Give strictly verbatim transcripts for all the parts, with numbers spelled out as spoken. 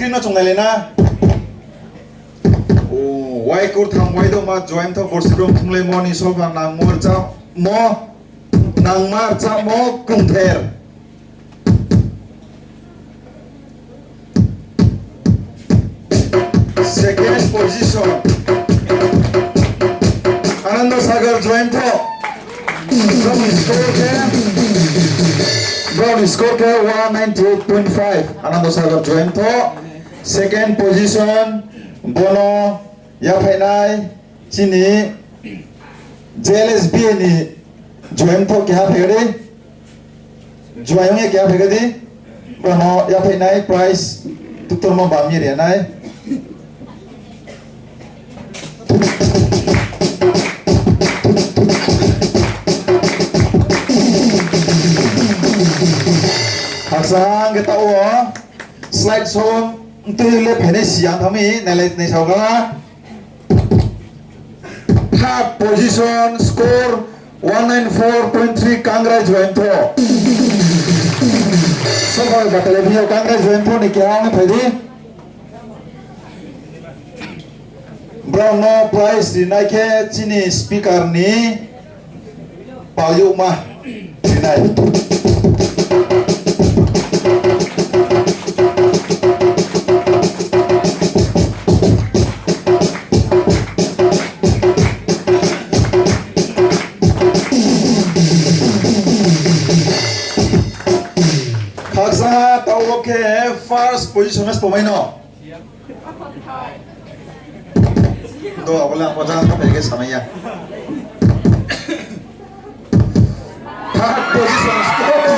no chung nailai na. O, wai kurtham wai doma join tho borsi brom thumlaimo ni solphang nangmo rchamo, nangma rchamo kungther. Second position, Ananda Sagar join tho. Brao ni score khe, brao ni score khe one ninety eight point five. Ananda Sagar join tho. Second position, bono yaphainai chini J L S B ni join tho keha phai di. Join ye keha phai di. Bono yaphainai prize tuktormo bam ye ri nai. Khaksa hang khe taoh wo slide show tui le phainai si yang thami nailai nai sao kha. Third position, score one nine four point three, Kangrai join tho. Sobai batale biyo Kangrai join tho ni keha ang phai di. Brao no prize rinai khe chini speaker ni palyouhma rinai. Khaksa taoh wo khe first position no sbo mai no. Do, abo le ang pho jang tha phai khe samai ya. Third position, score!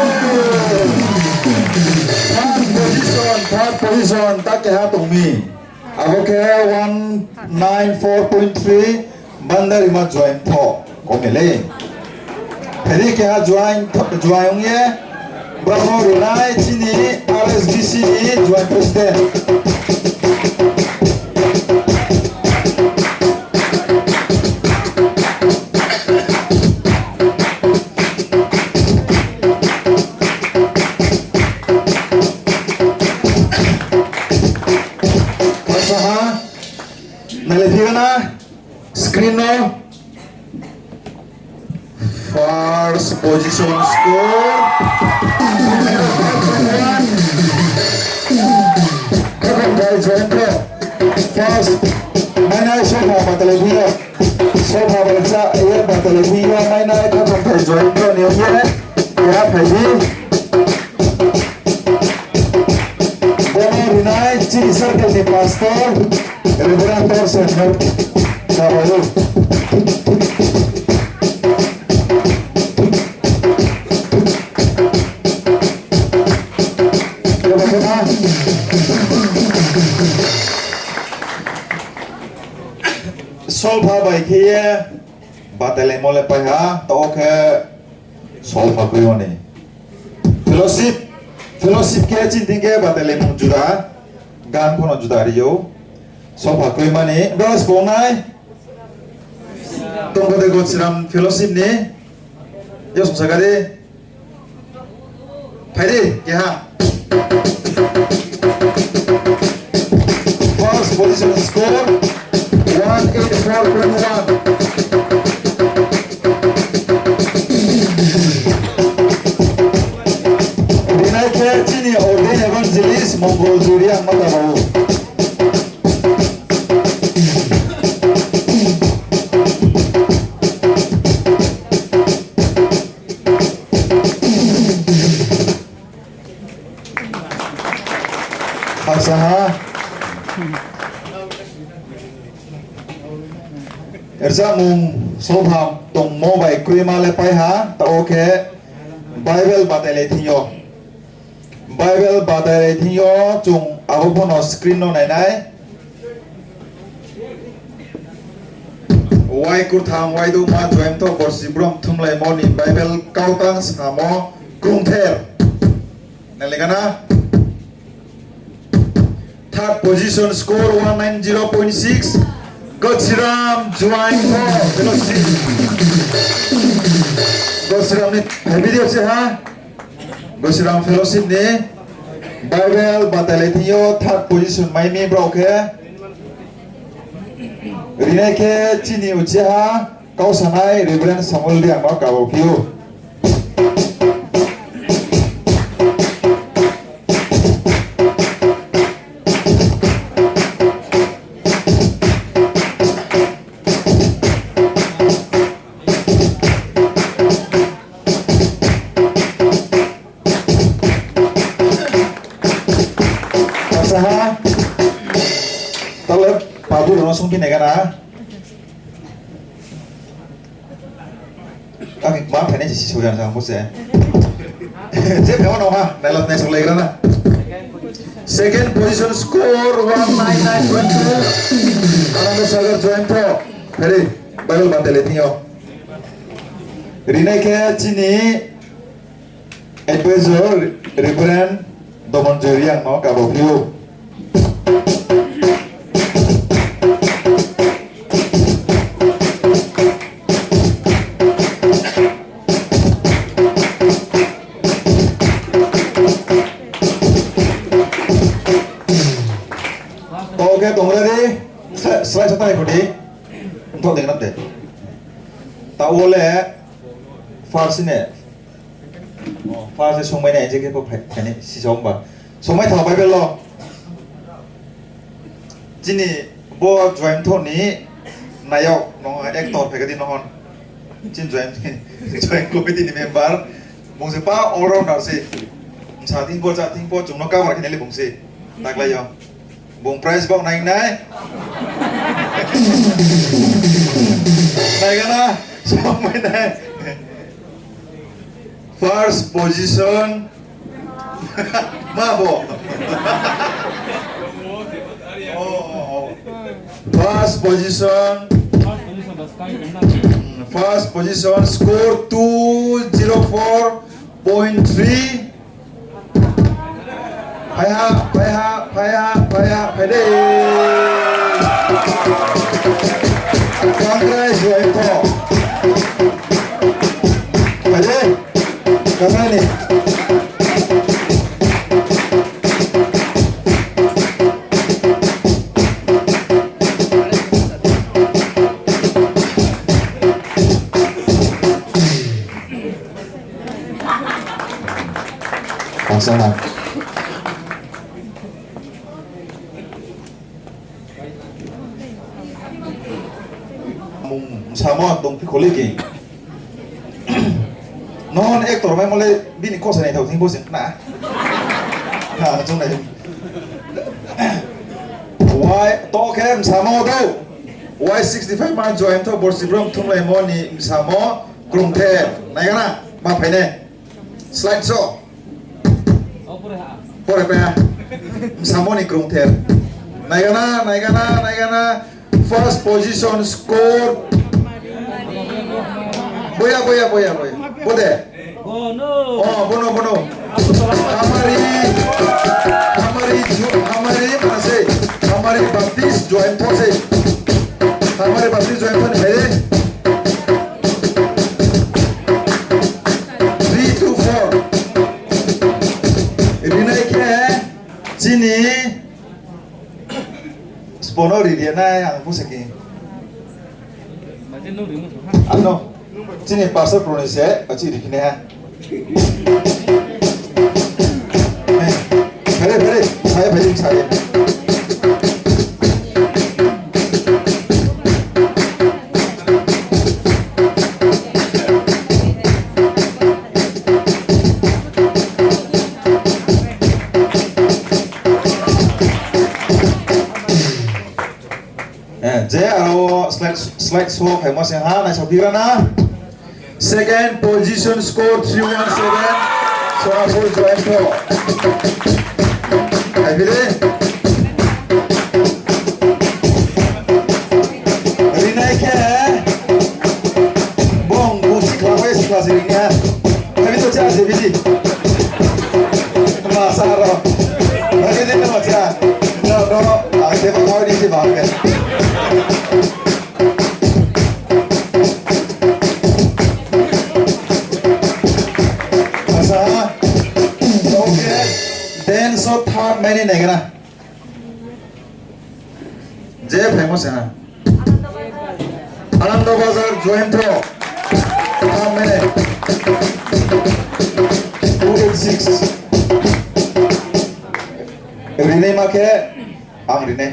Third position, third position, ta keha tong mi. Abo khe one nine four point three, Bandarima join tho, komele. Pheri keha join tho, join ong ye, brao no rinai chini R S B C ni join president. Khaksa ha, nailai phi na screen no. First position score. Khakham thai join tho. First, mainai Sopha Batale Bhiro. Sopha Batale, ye Batale Bhiro mainai Khakham thai join tho ni ye. Ya phai di. Bono rinai chini circle ni pastor, Reverend Torsen no. Sabayo. Solpha bai khe ye batailaimo le pai ha, taoh khe Solpha kroi oni. Fellowship, fellowship khe chini thing khe batailaimo juda, gan pho no juda ri ou. Solpha kroi mani, bro, sbo nai. Tongkode Gosiram fellowship ni, yo songsa gari. Phai di, keha. First position score, one eight four point one. Rinai khe chini ordained evangelist Mongol Juriang mata rao. Khaksa ha. Rchahmung solpham tongmo bai kroima le pai ha, taoh khe Bible batailai thing yo. Bible batailai thing yo chung abo pho no screen no nainai. Wai kurtham, wai duma, join tho, borsi brom thumlaimo ni Bible kautang samo krungther. Nai le gana? Third position score one nine zero point six. Gosiram join tho, fellowship. Gosiram ni, hai video se ha? Gosiram fellowship ni. Bible batailai thing yo third position mai mi brao khe. Rinai khe chini uchiha kau sanai Reverend Samuel Reang no kabo phi ou. Asa ha. Tale pabu rao no sungphi nai gana. Ang ma phainai se sisok jang jang bo se. Je phai mano ha, naila nai sok lai gra na. Second position score one nine nine point two. Ananda Sagar Jointo. Phai di, Bible batailai thing yo. Rinai khe chini Advisor Reverend Domonjoi Reang no kabo phi ou. Kau khe tongra di, slide sa tai kho di. Mthoh ding na de. Taoh wo le first ne. First se songmai nai, je khe pho phai, phainai, sisok ba. Songmai tha Bible wo. Chini bo Jointo ni nayok, no actor phai kha di no hon. Chini Join, Join committee ni member. Bung se pa all rounder se. Bsa thing pho, cha thing pho, chung no cover khe nai le bung se. Taklai yo. Bung prize baoh nai nai. Nai gana, songmai nai. First position. Ma bo. Oh, oh, oh. First position. First position, score two zero four point three. Phai ha, phai ha, phai ha, phai ha, phai de. Congrats, Jointo. Phai de. Kamani. Ang sana. Mung samo tong phi kholi ki. Non actor mai mo le bini kosa nai thao thing bo sing na. Ha, chung nai. Wai, to khe msamo do. Y sixty-five ma Jointo Borsibrom thumlaimo ni msamo krungther. Nai gana, ma phainai. Slide show. Pore pa. Msamo ni krungther. Nai gana, nai gana, nai gana. First position score. Boya, boya, boya, boya. Bo de. Oh, bono, bono. Hamari, Hamari, Hamari, mana se. Hamari Baptist Jointo se. Hamari Baptist Jointo ni hai de. Three, two, four. Rinai khe chini spono ri ri nai ang pho se ki. Ano, chini pastor pro ni se, achi ri khe nai ha. Phere, phere, saya, phere, saya. Eh, je aro slide, slide show phaimo se ha, naisao phi ra na. Second position score three one seven, Sonapur Jointo. Hai bile. Rinai khe, bong, bong sikla bai sikla se rinai. Hai bile cha se bile. Ma sa ro. Hai bile ma cha. No, no, a se ba kau ni se ba ke. Asa, okay. Dance of Nai khe na. Je phaimo se ha. Anando Bazar Joyamthoh. Thamnai. Two eight six. Rinai ma khe ang rinai.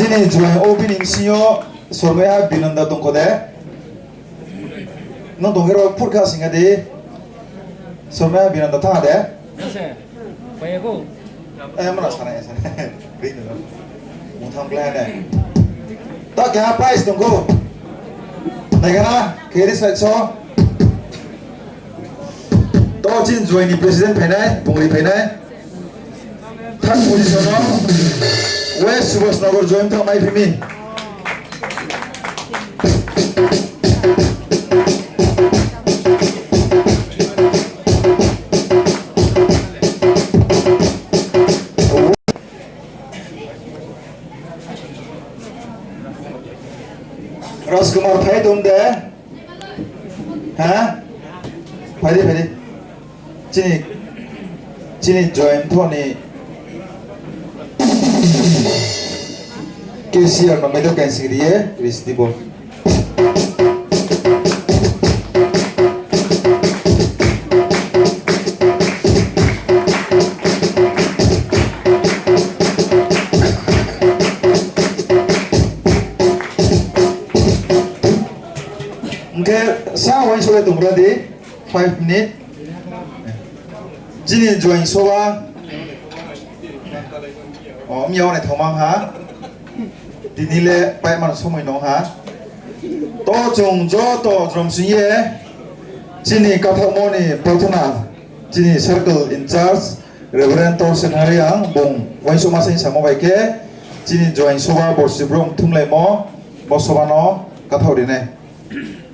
Chini juaing o bini bsing yo sormaiha Binanda tongkho de? Nung tong khe ro phurkha sing kha di. Sormaiha Binanda thanng ha de? Mano sana ya sana. Bini no. Mungtham klai ha de. Ta keha prize tongkho. Nai kha na, khe ri slide so. To chini juaing ni president phainai, bung ri phainai. Third position no West Subhas Nagar Joyamthoh mai phi mi. Rajkumar phai tong de? Ha? Phai di, phai di. Chini, chini Joyamthoh ni cashier no medal kaing sing ri ye risi di bo. Hing khe sa uaingsouh le tonggra di, five minute. Chini juaing soba, o, mya o naithaoma ha. Tini le paimano somoi no ha. To chung joto jrom sing ye, chini kathaohmo ni prarthana, chini circle in charge, Reverend Tor Senhariang, bung uaingsouhma saing samo bai khe, chini juaing soba borsi brouh thumlaimo, bo soba no kathaoh ri nai.